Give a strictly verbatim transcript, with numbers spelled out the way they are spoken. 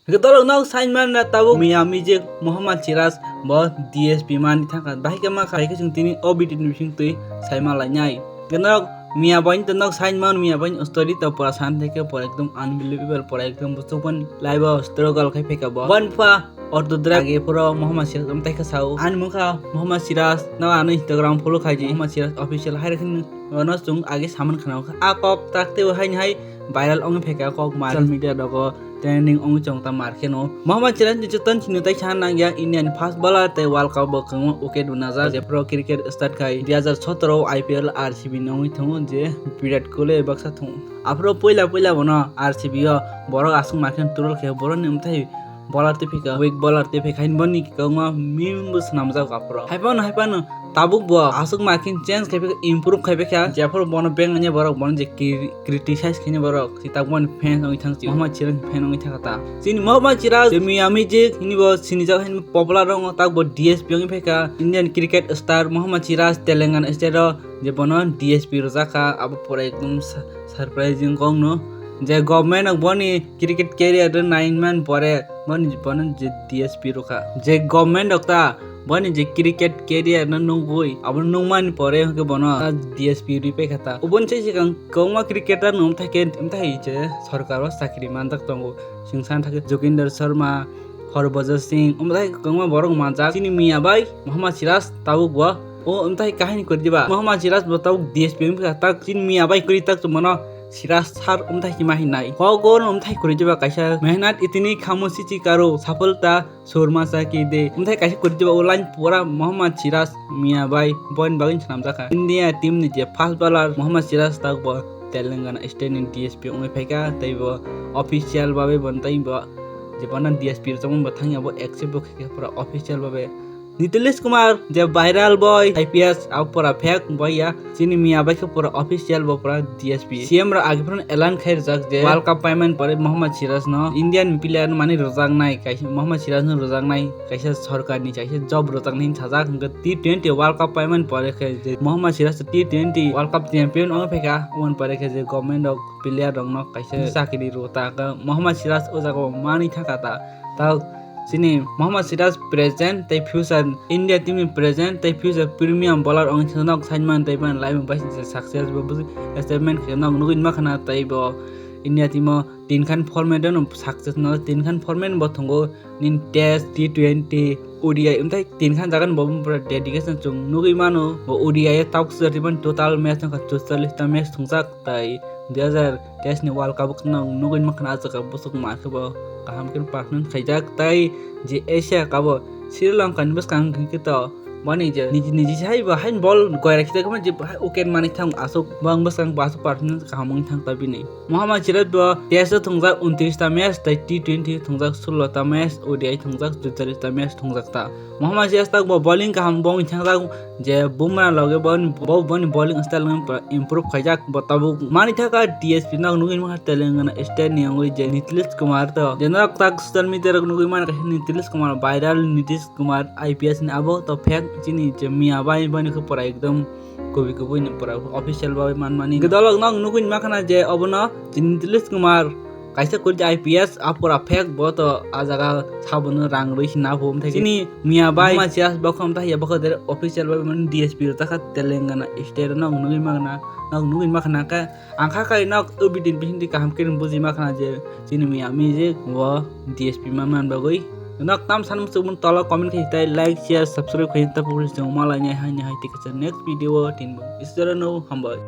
Hwnkhe dolok nok saimana tabuk Miya Music Muhammad Siraj bo D S P mani thangkha. Bahai khe ma khai khe chwng tini o video ni bising twi saima lainai. Hwnkhe nok Miya bai to nok saimano, Miya bai story to pura san theke pura ekdom unbelievable, pura ekdom buchukmani live o struggle khai phaikha bo. Wan pha auto drive age pura Muhammad Siraj amtai kha sao. Ani mukha Muhammad Siraj no ano Instagram follow khaiji Muhammad Siraj official hai rakhin ono chwng age saman khana kha. A kok tak tei haini hai viral ongwi phaikha kok ma social media rogo trending ongwi chong ta mar kheno. Muhammad Siraj ni chuton chini tai san nang ya Indian fast bowler tei World Cup bo kwbangma wicket bo najak. Je pro cricket start khai dui hajar sotoro I P L R C B ni ongwi thango je Virat Kohli baksa thung. Aphro puila puila bono R C B o borok aswk ma khe troll khe borok ni mthai bowler tei phika, weak bowler tei phika, hini boni kwbangma meme bo swnamjak aphro. Hai phano, hai phano tabuk bo aswk ma khe change khai phika, improve khai phika. Jephru bono beng anya borok bono je cri-, criticize khaini borok, si tabuk boni fan wngwi thang si, Muhammad Siraj fan wngwi thang ta. Chini Muhammad Siraj je Miya Music hini bo sinijak, hini popular wngo, tak bo D S P wngwi phaikha. Indian cricket star Muhammad Siraj Telangana state o je bono D S P rwjak kha, abo pura ekdom sa-, surprising kok no. Je government rok boni cricket career rw nai man pore boni, bono je D S P rw kha. Je government rok ta boni je cricket career no nugwi abo nukmani pore hwnkhe bono D S P rwi paikha ta. Uboni sai swkang kwbangma cricketer no wngthai khe, wngthai je sorkar o chakri manjak tongo. Chwng san thakhe Joginder Sharma, Harbhajan Singh, omo tai kwbangma borok manjak. Chini Miya bai Muhammad Siraj tabuk bo. O omo tai kahini kwrwi diba? Muhammad Siraj bo tabuk D S P wngkha, tak chini Miya bai kwrwi tak chwngmano Siraj sir omo tai hima hinai. Kok o omo tai kwrwi diba kaisa mehnat itni khamoshi si karo safalta shorma cha ki de. Omo tai kaisa kwrwi diba o line pura Muhammad Siraj Miya bai boini bagwi swnamjakha. India team ni je fast bowler Muhammad Siraj tabuk bo Telangana state ni D S P wngwi phaikha, tei bo official babe bo tei bo je bono D S P rwchapmani bo thangya bo accept bo khaikha pura official babe. Nitilesh Kumar je viral boy I P S abo pura fake boy ya, chini Miya bai khe pura official bo pura D S P. C M rok age phano elan khai rwjak je World Cup paimani pore Muhammad Siraj no Indian player no mani rwjaknai, kaisa Muhammad Siraj no rwjaknai. Kaisa sorkar ni kaisa job rwjaknai hinwi sajak, hwnkhe T twenty World Cup paimani pore khe je Muhammad Siraj T twenty World Cup champion wngwi phaikha, aboni pore khe je government rok player rokno kaisa chakri rw ta khe Muhammad Siraj o jaga o manwi thangkha ta. Ta chini Muhammad Siraj present tei future India team ni present tei future premium bowler wngwi thangkha nok saimani tei mani life bai se success bo buji achievement khe nok nugwi ma khana tei bo India team o tin khan format no success no tin khan format bo thwngo. Nini test, T twenty, O D I, wngthai tin khan jaga ni bo pura dedication chwng nugwi mano. Bo O D I o tabuk swjak tei mani total match wngkha chutsallis ta match thwngjak, tai dui hajar teis ni World Cup o kheno nugwi mankha, ah jaga bwswk ma khe bo kaham khe performance khaijak, tai je Asia Cup o Sri Lanka ni bwskang hwnkhe to boni je niji niji hai bo hai ball goira khita khe je hai wicket manwi thang aswk bang bwskang bo aswk performance kaham wngwi thang ta bini. Muhammad Siraj bo test o thwngjak untris ta match, tei T twenty thwngjak sullo ta match, O D I thwngjak chutsallis ta match thwngjak ta. Muhammad Siraj tak bo bowling kaham bo wngwi thangjak, je Bumrah loge bo, bo boni bowling style wngwi pura improve khaijak. Bo tabuk mani thaka D S P nok nugwi mankha Telangana state ni wngwi je Nitilesh Kumar to, je norok tak social media rok nugwi mankha Nitilesh Kumar viral, Nitilesh Kumar I P S ni abo to fake chini je Miya bai boni khe pura ekdom kubui kubui ni pura official bai manmani. Dolok nok nugwi mankha na je obono chini Nitilesh Kumar kaisa kwrwi I P S, a pura fake, bo to a jaga sabono rang rwi se na bo, wngthai chini Miya bai Muhammad Siraj bo khe wngthai ya, bo khe direct official bai mani D S P rwjakha Telangana state nok nugwi mankha na, nok nugwi mankha na khe ang kha khai nok o video ni bisingtwi kaham khe buji mankha na je chini Miya Music bo D S P manmani bagwi. Nok tam san muchung mun tola comment khai tai, like, share, subscribe khai ta pukri chwng malai nai hai nai hai tik next video o tin bo isora no hambai.